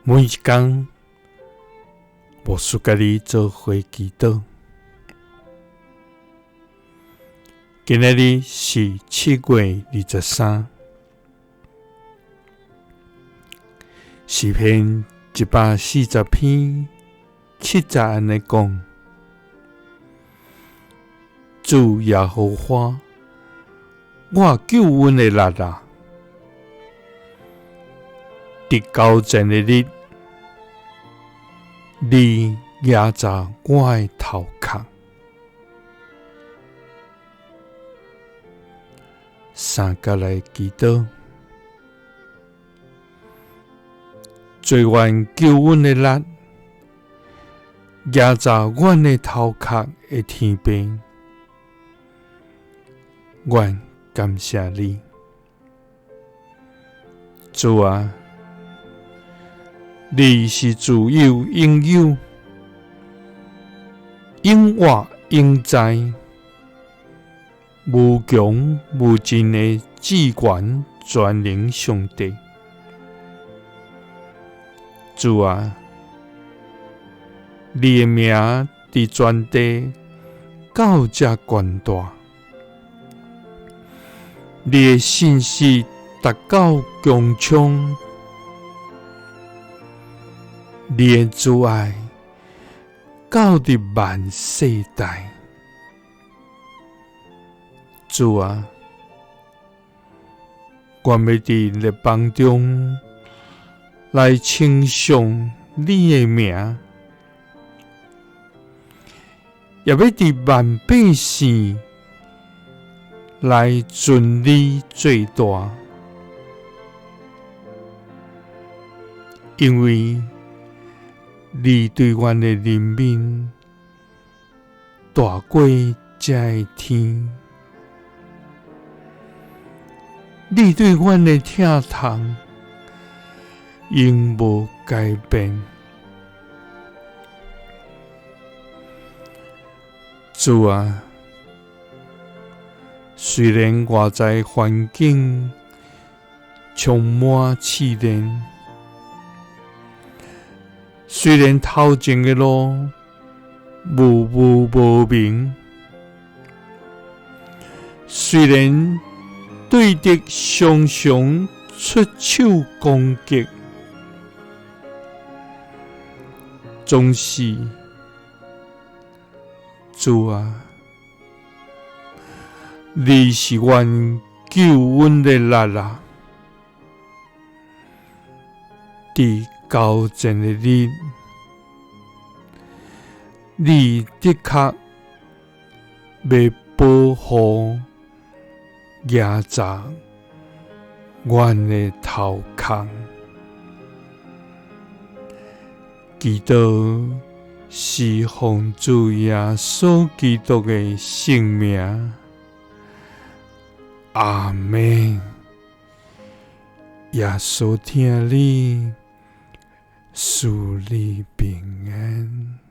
每一工，牧师佮你做伙祈祷。今仔日是7月23，诗篇140篇7节按呢讲：主耶和华，我救恩的力啊！伫交战的日，你夯砸我的头壳。三角来祈祷，做阮救恩的力，夯砸阮的头壳的天父，阮感谢你，主啊！你是自有永有、永活永在、无穷无尽的至悬全能上帝。主啊，你的名伫全地到遮悬大，你的信实达到穹苍。你的慈爱到伫万世代，主啊，阮欲伫列邦中来称颂你的名，也欲伫万百姓来尊你做大，因为你对阮的怜悯大过这个天，你对阮的疼痛永无改变。主啊，虽然外在环境充满试炼，虽然头前的路雾雾无明，虽然对敌常常出手攻击，总是主啊，你是阮救恩的力啊！伫交战的日，你的确欲保护夯砸阮的头壳。祈祷是奉主耶稣基督的圣名，阿们。耶稣疼你，赐你平安。